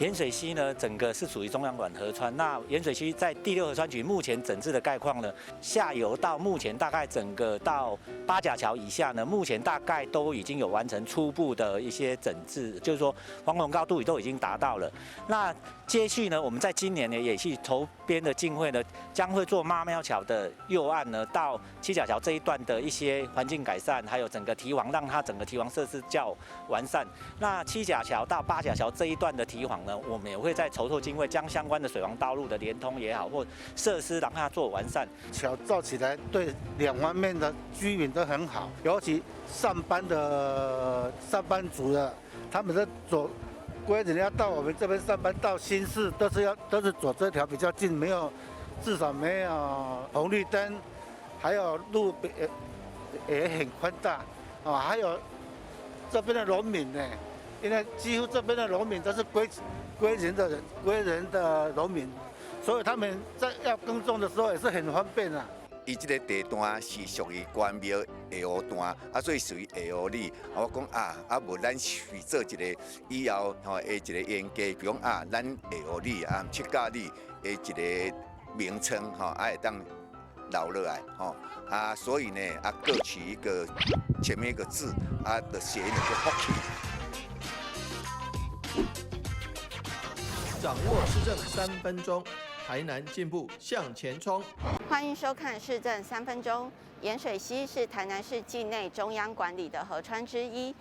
盐水溪呢，整个是属于中央管河川。那盐水溪在第六河川局目前整治的概况呢，下游到目前大概整个到八甲桥以下呢，目前大概都已经有完成初步的一些整治，就是说防洪高度也都已经达到了。那接续呢，我们在今年呢也去筹编的经费呢，将会做妈庙桥的右岸呢到七甲桥这一段的一些环境改善，还有整个堤防，让它整个堤防设施较完善。那七甲桥到八甲桥这一段的堤防呢，我们也会在筹措经费，将相关的水防道路的连通也好，或设施让它做完善。桥造起来对两方面的居民都很好，尤其上班的上班族的，他们在走归仁要到我们这边上班到新市，都是走这条比较近，没有至少没有红绿灯，还有路也很宽大啊，还有这边的农民呢，因为几乎这边的农民都是归仁的农民，所以他们在要耕种的时候也是很方便啊。伊這個地段是屬於關廟下湖段，啊，所以屬於下湖里。我講啊，啊無咱去做一個以後吼的一個研究，比如講啊，咱下湖里啊七甲里的一個名稱吼，啊會當留落來吼啊，所以呢啊各取一個前面一個字啊的諧音叫福氣。掌握市政3分鐘，台南進步向前衝。歡迎收看市政三分鐘。鹽水溪是台南市境內中央管理的河川之一。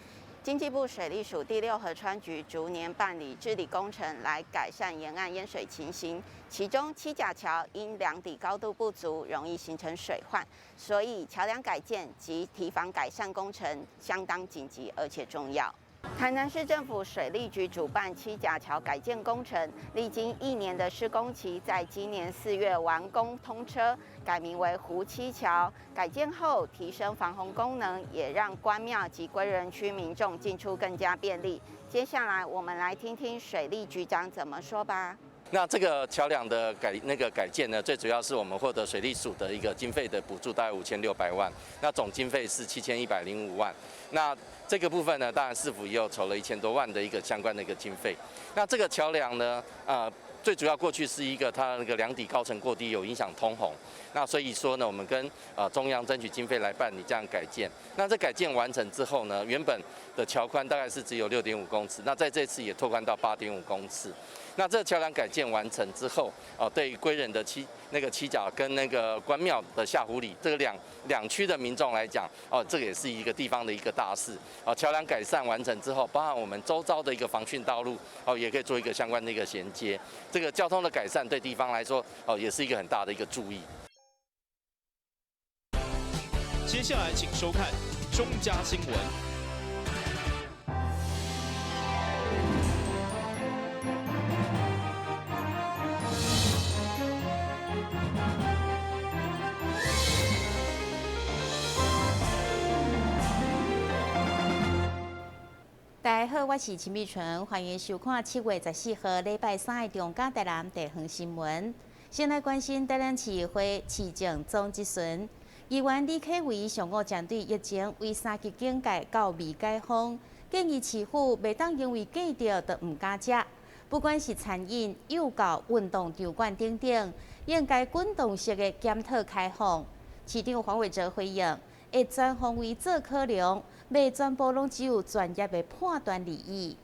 經濟部水利署第六河川局逐年辦理治理工程，來改善沿岸淹水情形。其中七甲橋因梁底高度不足，容易形成水患，所以橋梁改建及堤防改善工程相當緊急而且重要。台南市政府水利局主辦七甲橋改建工程，歷經一年的施工期，在今年4月完工通車，改名為湖七橋。改建後提升防洪功能，也讓關廟及歸仁區民眾進出更加便利。接下來我們來聽聽水利局長怎麼說吧。那這個橋梁的改建呢，最主要是我們獲得水利署的一個經費的補助，大概5600萬，那總經費是7105萬。那這個部分呢，當然市府也有籌了1000多萬的一個相關的一個經費。那這個橋梁呢，最主要過去是一個它那個梁底高程過低，有影響通洪。那所以說呢，我們跟中央爭取經費來辦理這樣改建。那這改建完成之後呢，原本的橋寬大概是只有6.5公尺，那在這次也拓寬到8.5公尺。那這個橋梁改建完成之後，哦，對歸仁的七甲跟那個關廟的下湖里這個兩區的民眾來講，哦，這個也是一個地方的一個大事。哦，橋梁改善完成之後，包含我們周遭的一個防汛道路，哦，也可以做一個相關的一個銜接。這個交通的改善對地方來說，哦，也是一個很大的一個助益。接下來請收看中嘉新聞。大家好，我是陳美純，歡迎收看7月14號禮拜三的中嘉台南地方新聞。先來關心台南市議會市政總質詢，議員李啟維上午針對疫情為三級警戒到未解封，建議市府袂當因為隔著就毋敢食，不管是餐飲、幼教、運動場館等等，應該滾動式的檢討開放。市長黃偉哲回應，會全方位做考量。袂全部攏只有專業的判斷而已。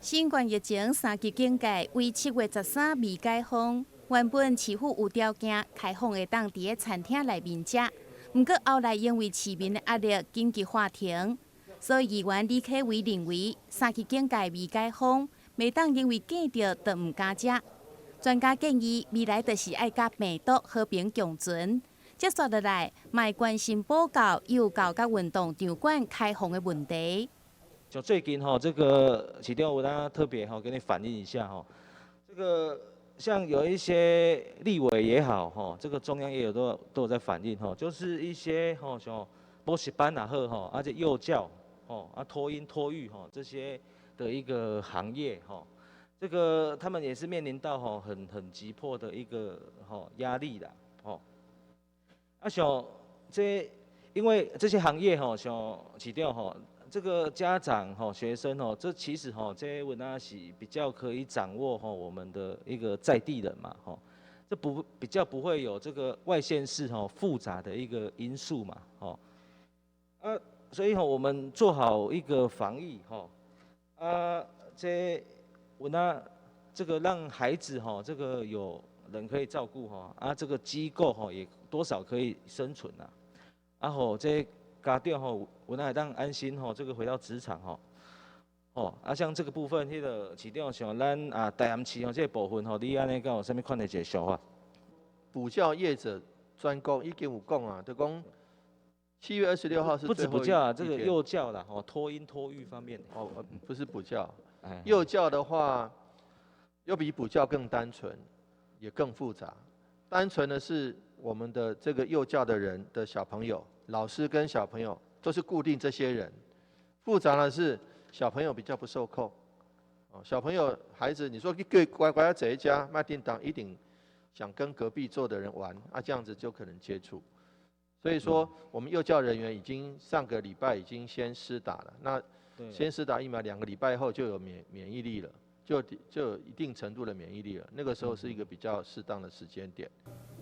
新冠疫情三級警戒為7月13未解封，原本市府有條件開放會當佇咧餐廳內面食，毋過後來因為市民的壓力緊急喊停，所以議員李啟維認為三級警戒未解封，袂當因為隔著就毋敢食。專家建議未來就是愛佮病毒和平共存。接續落來，嘛會關心保教、幼教佮運動場館開放的問題。就最近吼，這個市長有當特別吼，跟你反映一下吼，這個像有一些立委也好吼，這個中央也有都有在反映吼，就是一些吼像補習班也好吼，而且幼教吼啊托嬰托育吼這些的一個行業吼，這個他們也是面臨到吼很急迫的一個吼壓力啦吼。啊，像這，因為這些行業吼，像市長吼，這個家長吼、學生吼，這其實吼，這有影是比較可以掌握吼我們的一個在地人嘛吼，這不比較不會有這個外縣市吼複雜的一個因素嘛吼。啊，所以吼我們做好一個防疫吼，啊，這有影這個讓孩子吼這個有人可以照顧吼，啊，這個機構吼也多少可以生存啊，啊吼這家長吼有影會當安心吼，這個回到職場吼，哦，啊像這個部分，彼個市長像咱啊台南市吼這個部分吼，你按呢敢有啥物款的一個想法？補教業者專攻已經有講啊，就講7月26號是不止補教啊，這個幼教啦，吼，托嬰托育方面。哦，不是補教，幼教的話，又比補教更單純，也更複雜。單純的是我們的這個幼教的人的小朋友，老師跟小朋友都是固定這些人。複雜的是小朋友比較不受控，哦，小朋友孩子，你說你乖乖坐佇遮，莫叮當，一定想跟隔壁坐的人玩，啊，這樣子就可能接觸。所以說，我們幼教人員已經上個禮拜已經先施打了，那先施打疫苗2個禮拜後就有免疫力了，就有一定程度的免疫力了。那個時候是一個比較適當的時間點。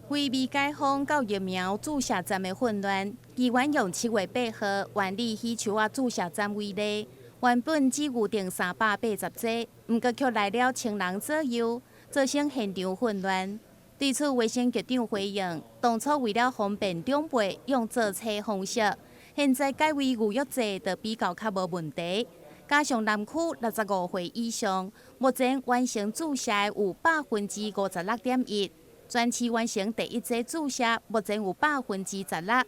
為避解封到疫苗注射站的混亂，議員用7月8號萬里喜樹仔注射站為例，原本只預定380劑，毋過卻來了1000人左右，造成現場混亂。對此，衛生局長回應，當初為了方便長輩用做冊方式，現在改為預約制，就比較較無問題。加上南區65歲以上，目前完成注射的有56.1%，全市完成第一劑注射，目前有16%，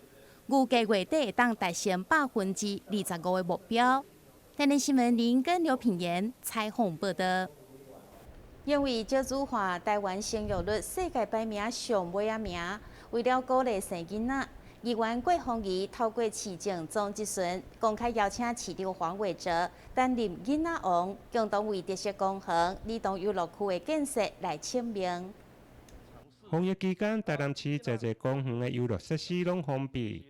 預計月底會當達成25%的目標。台南新聞林跟劉品言採訪報道。因為少子化，台灣生育率世界排名上尾仔名。為了鼓勵生囡仔，議員郭鳳儀透過市政總質詢，公開邀請市長黃偉哲擔任囡仔王，共同為特色公園、兒童遊樂區的建設來請命。防疫期間，台南市濟濟公園的遊樂設施攏封閉，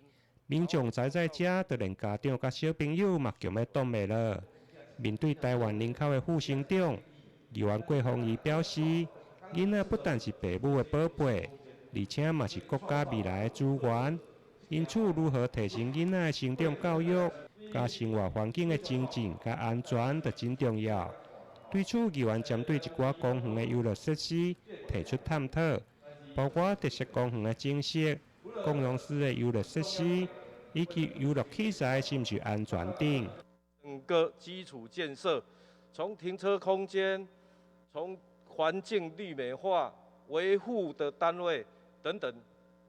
民眾宅在家，就連家長佮小朋友嘛強欲擋袂牢。面對台灣人口的負成長，議員郭鳳儀表示，囡仔不但是父母的寶貝，而且嘛是國家未來的資源。因此，如何提升囡仔的成長教育、佮生活環境的清淨佮安全，就真重要。對此，議員針對一寡公園的遊樂設施提出探討，包括特色公園的景色、共融式的遊樂設施，以及遊樂器材是毋是安全等。整個基礎建設，從停車空間，從環境綠美化、維護的單位等等，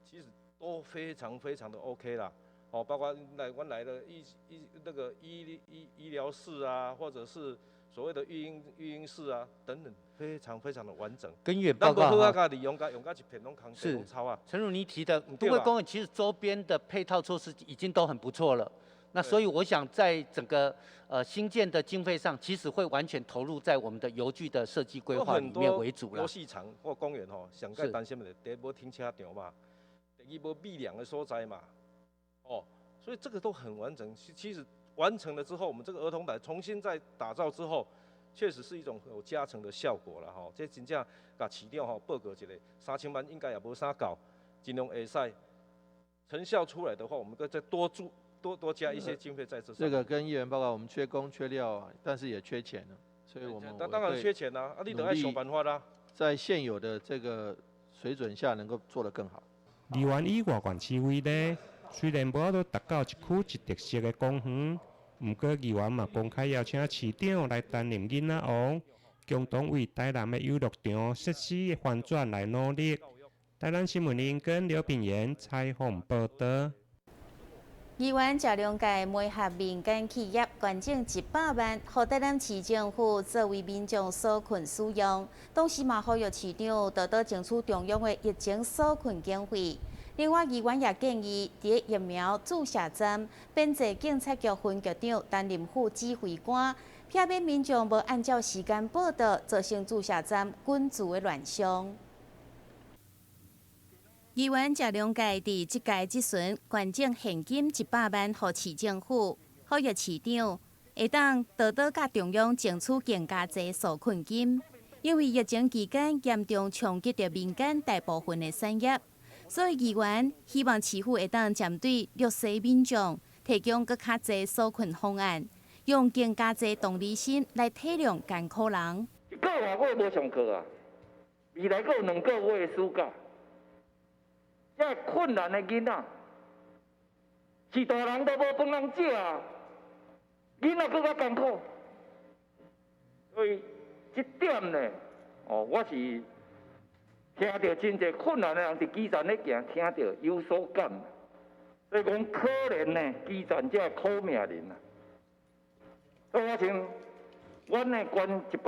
其實都非常非常的 OK 啦。哦，包括來阮來的醫醫那個醫醫醫療室啊，或者是所謂的育嬰室啊等等，非常非常的完整。跟議員報告哈，利用共用共一片攏空是，誠如你提的，都會公園其實周邊的配套措施已經都很不錯了。那所以我想，在整個興建的經費上，其實會完全投入在我們的遊具的設計規劃裡面為主啦。遊戲場或公園吼，上蓋擔心的，第一無停車場嘛，第二無避涼的所在嘛，哦，所以這個都很完整。其實完成了之後，我們這個兒童台重新再打造之後，確實是一種有加成的效果啦吼。這真正共市長吼報告一下，3000萬應該也無啥夠，盡量會使成效出來的話，我們再多注。多多加一些經費在這上。這個跟議員報告，我們缺工缺料，但是也缺錢了，所以我們當然缺錢啦，啊，你得愛想辦法啦。在現有的這個水準下，能夠做得更好。議員以外縣市為例，雖然無法度達到一區一特色的公園，毋過議員嘛公開邀請市長來擔任囡仔王，共同為台南的遊樂場設施的翻轉來努力。台南新聞林跟劉品言採訪報道。議員謝龍介媒合民間企業捐贈100萬，予台南市政府作為民眾紓困使用。同時嘛，呼籲市長多多爭取中央的疫情紓困經費。另外，議員也建議，佇疫苗注射站編制警察局分局長擔任副指揮官，避免民眾無按照時間報到，造成注射站滾軸的亂象。議員謝龍介佇這屆質詢捐贈現金100萬予市政府，予呼籲市長會當多多佮中央爭取更加濟紓困金，因為疫情期間嚴重衝擊著民間大部分的產業，所以議員希望市府會當針對弱勢民眾提供閣較濟紓困方案，用更加濟同理心來體諒艱苦人。一個外月無上課啊，未來閣有2個月的暑假，這困難的囡仔是大人都無飯通食啊，囡仔閣較艱苦，所以這點呢，哦，我是聽著真濟困難的人佇基層咧行，聽著有所感，所以講可憐呢，基層這苦命人啊。所以我想，阮呢捐100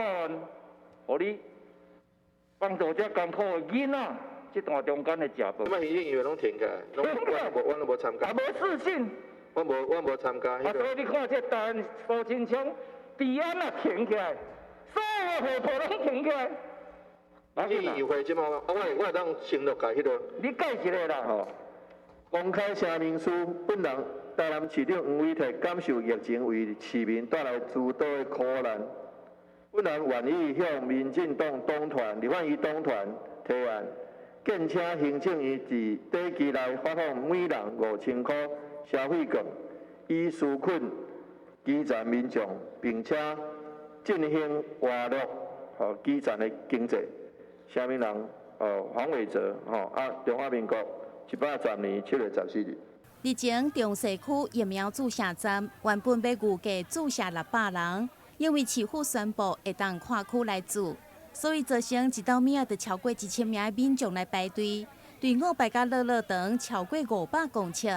萬，予你幫助這艱苦的囡仔，這段中間的食飯。我行政院攏停起來，攏我攏無參加。啊，無自信。我無參加。啊，所以你看這台蘇貞昌治安啊停起來，所有的河坡攏停起來。你議會這麼，啊，我會當承諾共彼個。你改一个啦吼。公開聲明書，本人台南市長黃偉哲感受疫情為市民帶來諸多的苦難，本人願意向民進黨黨團、立法院黨團提案，建請行政院佇短期內發放每人5000箍消費券，以紓困基層民眾，並且振興活絡予基層的經濟。聲明人哦，黃偉哲吼啊，中華民國110年7月14日。日前，中勢區疫苗注射站原本欲預計注射600人，因為市府宣布會當跨區來注，所以造成一晝暝仔就超過1000名的民眾來排隊，隊伍排甲落落長，超過500公尺。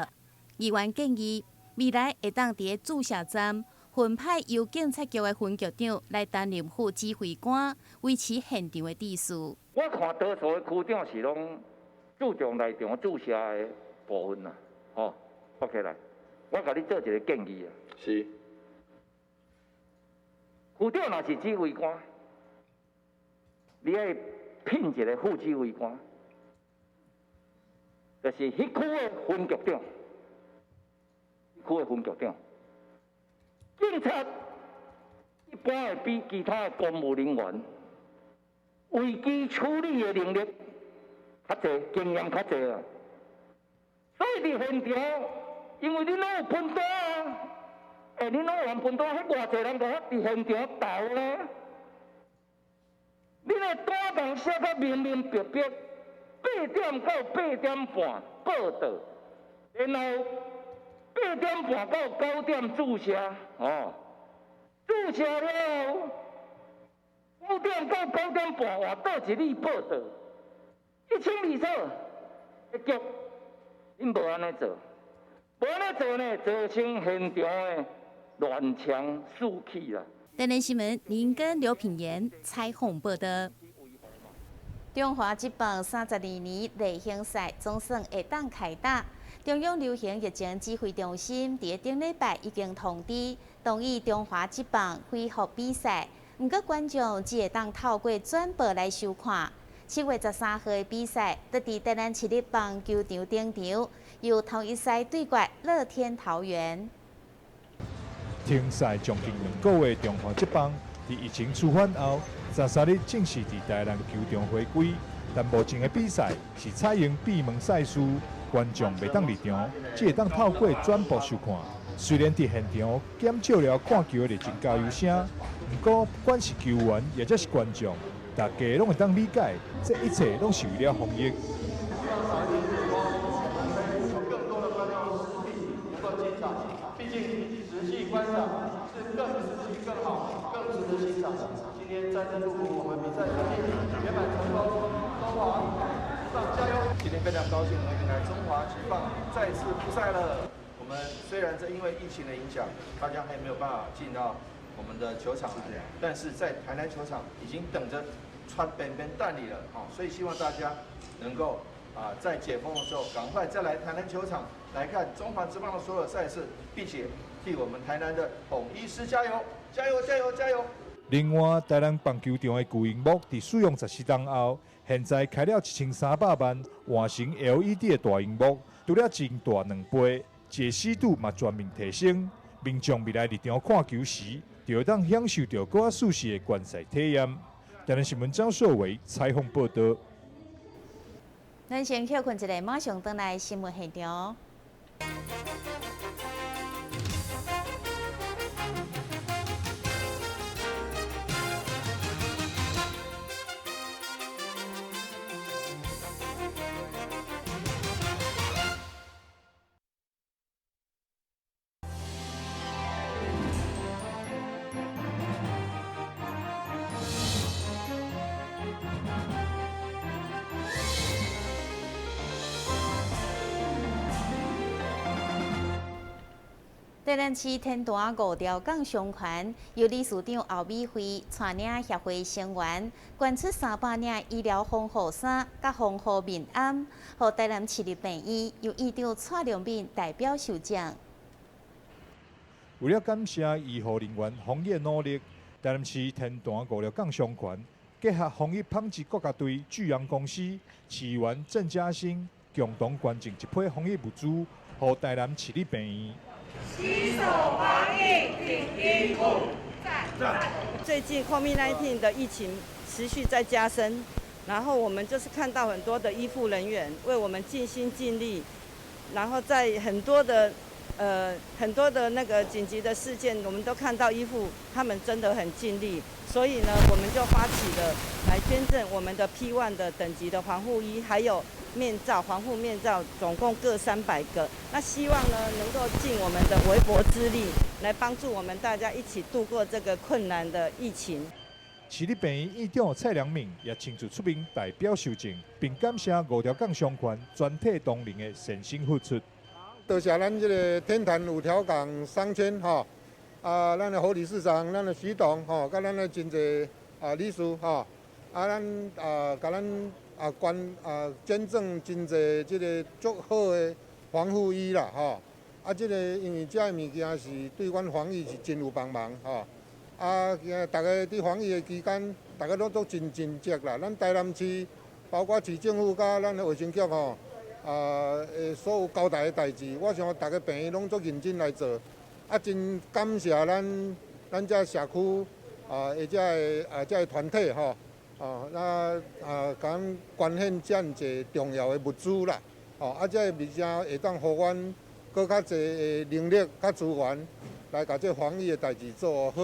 議員建議，未來會當佇咧注射站分派由警察局的分局長來擔任副指揮官，維持現場的秩序。我看多數的區長是攏注重內場注射的部分啦，吼，OK 來，我共你做一個建議啊。是。區長若是指揮官，你愛聘一個副指揮官，就是彼區的分局長，區的分局長。警察一般會比其他的公務人員危機處理的能力較濟，經驗較濟啊。所以佇現場，因為恁攏有分單啊，欸，恁攏有分單，彼偌濟人就佇現場投咧。恁的單共寫甲明明白白，8點到8點半報到，然後8點半到9點注射，哦，注射了後，9點到9點半換倒一里報到，一清二楚。結局，恁無按呢做，無按呢做呢，造成現場的亂槍四起啦。台南新聞林根劉品言採訪報道。中華職棒32年例行賽總算會當開打。中央流行疫情指揮中心佇頂禮拜已經通知同意中華職棒恢復比賽，毋過觀眾只會當透過轉播來收看。7月13號的比賽，佇佇台南市立棒球場登場，由統一獅對決樂天桃猿。停賽將近2個月，中華職棒佇疫情趨緩後，13日正式佇台南球場回歸。但目前的比賽是採用閉門賽事，觀眾袂當入場，只會當透過轉播收看。雖然佇現場減少了看球的熱情加油聲，毋過不管是球員抑者是觀眾，大家攏會當理解，這一切攏是為了防疫。更多的觀眾實體能夠進場，畢竟實際觀賞是更實際、更好、更值得欣賞。今天再次祝福我們比賽順利，圓滿成功，中華職棒加油！今天非常高興能迎來中華職棒再次復賽了。我們雖然這因為疫情的影響，大家還沒有辦法進到我們的球場，但是在台南球場已經等着穿便便等你了，所以希望大家能夠啊，在解封的時候，趕快再來台南球場來看中華職棒的所有賽事，並且替我們台南的統一獅加油，加油，加油，加油！另外，台南棒球場的巨螢幕佇使用14冬後，現在開了1300萬，換成 LED 的大螢幕，除了增大2倍，解析度嘛全面提升。民眾未來入場看球時，就會當享受著閣較舒適的觀賽體驗。台南新聞張碩偉採訪報道。咱先歇睏一下，馬上轉來新聞現場。台南市天壇五條港商圈由理事長歐美惠帶領協會成員捐出300領醫療防護衫、佮防護面頷，予台南市立病院由院長蔡良敏代表受獎。為了感謝醫護人員防疫努力，台南市天壇五條港商圈結合防疫紡織國家隊巨陽公司、市議員鄭家興共同捐贈一批防疫物資，予台南市立病院。攜手防疫挺醫護，讚！最近 COVID-19 的疫情持續在加深，然後我們就是看到很多的醫護人員為我們盡心盡力，然後在很多的那個緊急的事件，我們都看到醫護他們真的很盡力，所以呢，我們就發起了來捐贈我們的 P1 的等級的防護衣，還有面罩、防護面罩，總共各300個。那希望呢，能夠盡我們的微薄之力，來幫助我們大家一起度過這個困難的疫情。市立病院院長蔡良敏也親自出面代表受贈，並感謝五條港商圈全體同仁的善心付出。多謝咱這個天壇五條港商圈吼，啊，咱的侯理事長、咱的徐董吼，佮咱的真濟啊理事吼，啊，咱啊，共咱啊捐啊捐贈真濟這個足好的防護衣啦吼，啊，這個因為這个物件是對阮防疫是真有幫忙吼，啊，逐家佇防疫的期間，逐家攏都真盡責啦。咱台南市包括市政府佮咱的衛生局吼。啊！所有交代的代誌，我想逐个病院攏足認真來做，啊，真感謝咱這社區啊，的這个啊，這个團體吼，啊，那啊，共咱捐獻遮爾濟重要的物資啦，吼，啊，這个物件會當予阮閣較濟的能力、較資源，來共這防疫的代誌做好。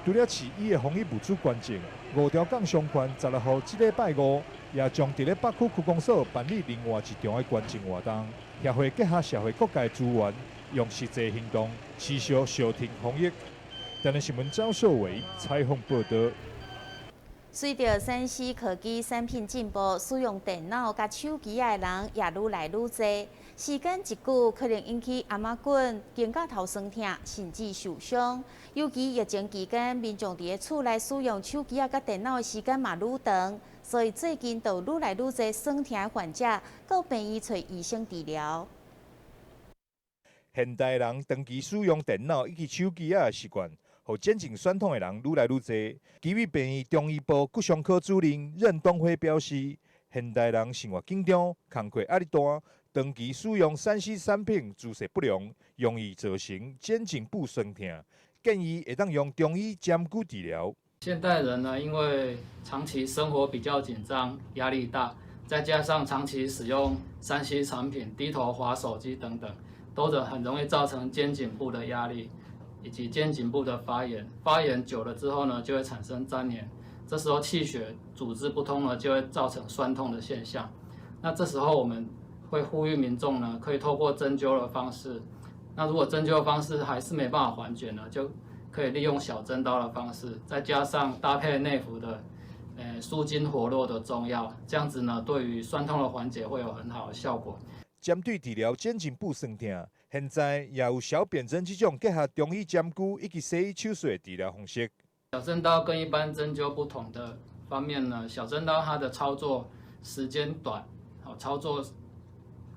除了市醫的防疫物資捐贈，五條港商圈16號這禮拜五也將佇咧北區區公所辦理另外一場的捐贈活動。協會結合社會各界資源，用實際行動持續相挺防疫。台南新聞張碩偉採訪報道。隨著3C 科技產品進步，使用電腦佮手機的人也愈來愈濟。時間一久，可能引起頷仔骨、肩胛頭痠疼，甚至受傷。尤其疫情期間，民眾佇咧厝內使用手機仔佮電腦的時間嘛愈長，所以最近就愈來愈濟痠疼的患者到病院揣醫生治療。現代人長期使用電腦以及手機仔的習慣，予肩頸痠痛的人愈來愈濟。旗尾病院中醫部骨傷科主任任東輝表示，現代人生活緊張、工課壓力大，長期使用3C 產品姿勢不良，容易造成肩頸部痠痛，建議會當用中醫針灸治療。現代人呢，因為長期生活比較緊張、壓力大，再加上長期使用3C 產品、低頭滑手機等等，都很容易造成肩頸部的壓力，以及肩頸部的發炎。發炎久了之後呢，就會產生粘連，這時候氣血組織不通呢，就會造成痠痛的現象。那這時候我們會呼籲民眾呢，可以透過針灸的方式。那如果針灸的方式還是沒辦法緩解呢，就可以利用小針刀的方式，再加上搭配內服的，舒筋活絡的中藥，這樣子呢，對於痠痛的緩解會有很好的效果。針對治療肩頸部痠痛，現在也有小扁針這種結合中醫針灸以及西醫手術的治療方式。小針刀跟一般針灸不同的方面呢，小針刀它的操作時間短，好操作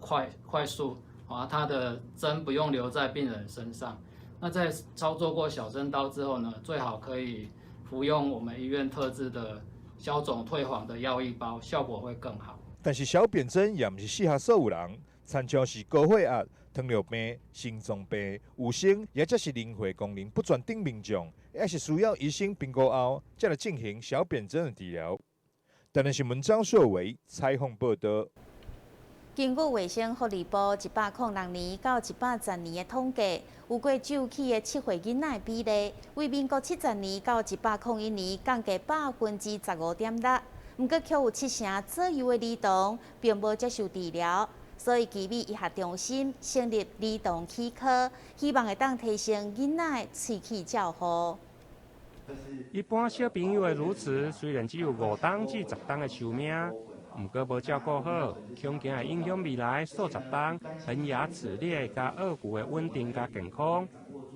快速，啊，它的針不用留在病人身上。那在操作過小針刀之後呢，最好可以服用我們醫院特製的消腫退黃的藥液包，效果會更好。但是小扁針也毋是適合所有人，親像是高血壓、糖尿病、心臟病、有生，抑者是腎血功能不全等民眾，也是需要醫生評估後，才來進行小扁針的治療。台南新聞張碩偉採訪報道。根據衛生福利部106年到110年的統計，有過蛀齒的7歲囡仔的比例，為民國70年到101年降低15.6%。毋過，卻有70%左右的兒童並無接受治療，所以奇美醫學中心成立兒童齒科，希望會當提升囡仔的喙齒照護。一般小朋友的乳齒雖然只有5冬至10冬的壽命。毋過無照顧好，恐驚會影響未來數十冬恆牙齒列佮顎骨的穩定佮健康。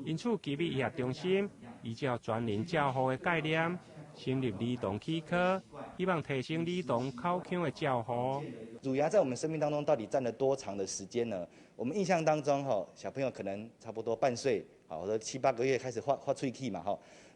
因此，奇美醫學中心依照全人照護的概念，成立兒童齒科，希望提升兒童口腔的照護。乳牙在我們生命當中到底佔了多長的時間呢？我們印象當中，小朋友可能差不多半歲，或者7、8個月開始發喙齒嘛，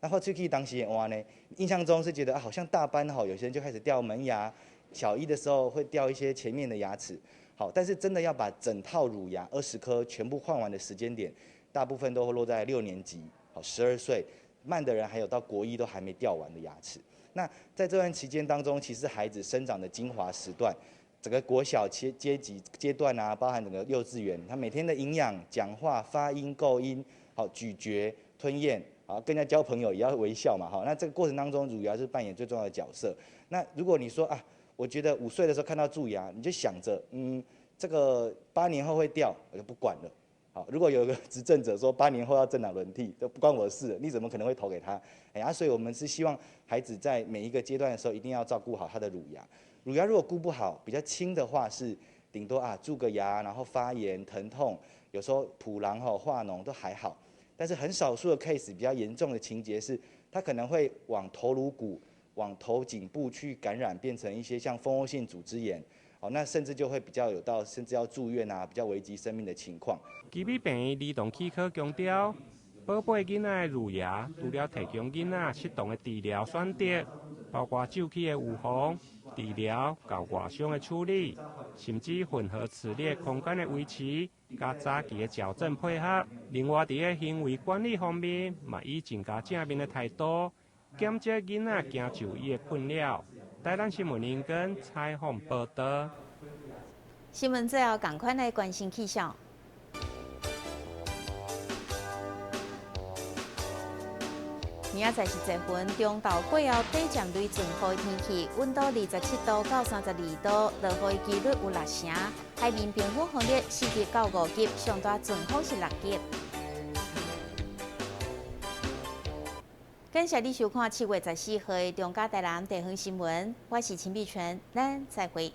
那發喙齒當時換呢，印象中是覺得啊，好像大班有些人就開始掉門牙。小一的時候會掉一些前面的牙齒，好，但是真的要把整套乳牙20顆全部換完的時間點，大部分都會落在6年級，好，12歲，慢的人還有到國一都還沒掉完的牙齒。那在這段期間當中，其實孩子生長的精華時段，整個國小階級階段啊，包含整個幼稚園，他每天的營養、講話、發音、構音，好，咀嚼、吞嚥。啊，跟人家交朋友也要微笑嘛，好，那這個過程當中，乳牙是扮演最重要的角色。那如果你說啊，我覺得5歲的時候看到蛀牙，你就想着，這個8年後會掉，我就不管了。好，如果有個執政者說8年後要政黨輪替，都不關我的事，你怎麼可能會投給他？所以我們是希望孩子在每一個階段的時候，一定要照顧好他的乳牙。乳牙如果顧不好，比較輕的話是頂多啊蛀個牙，然後發炎疼痛，有時候脯囊化膿都還好。但是很少數的 case 比較嚴重的情節是，他可能會往頭顱骨、往頭頸部去感染，變成一些像蜂窩性組織炎，那甚至就會比較有到甚至要住院啊，比較危及生命的情況。奇美病院兒童齒科強調，寶貝囡仔的乳牙，除了提供囡仔適當的治療選擇，包括蛀齒的預防、治療、佮外傷的處理，甚至混合齒列空間的維持，佮早期的矯正配合。另外，佇个行為管理方面，嘛以更加正面的態度，減少囡仔驚就醫的困擾。台南新聞林根採訪報道。新聞最後，仝款來關心氣象。明仔載是十分，中晝過後短暫雷陣雨天氣，溫度27度到32度，落雨的幾率有6成。海面平均風力4級到5級，上大陣風是6級。感謝你收看7月14號的中嘉台南地方新聞，我是陳美泉，咱再會。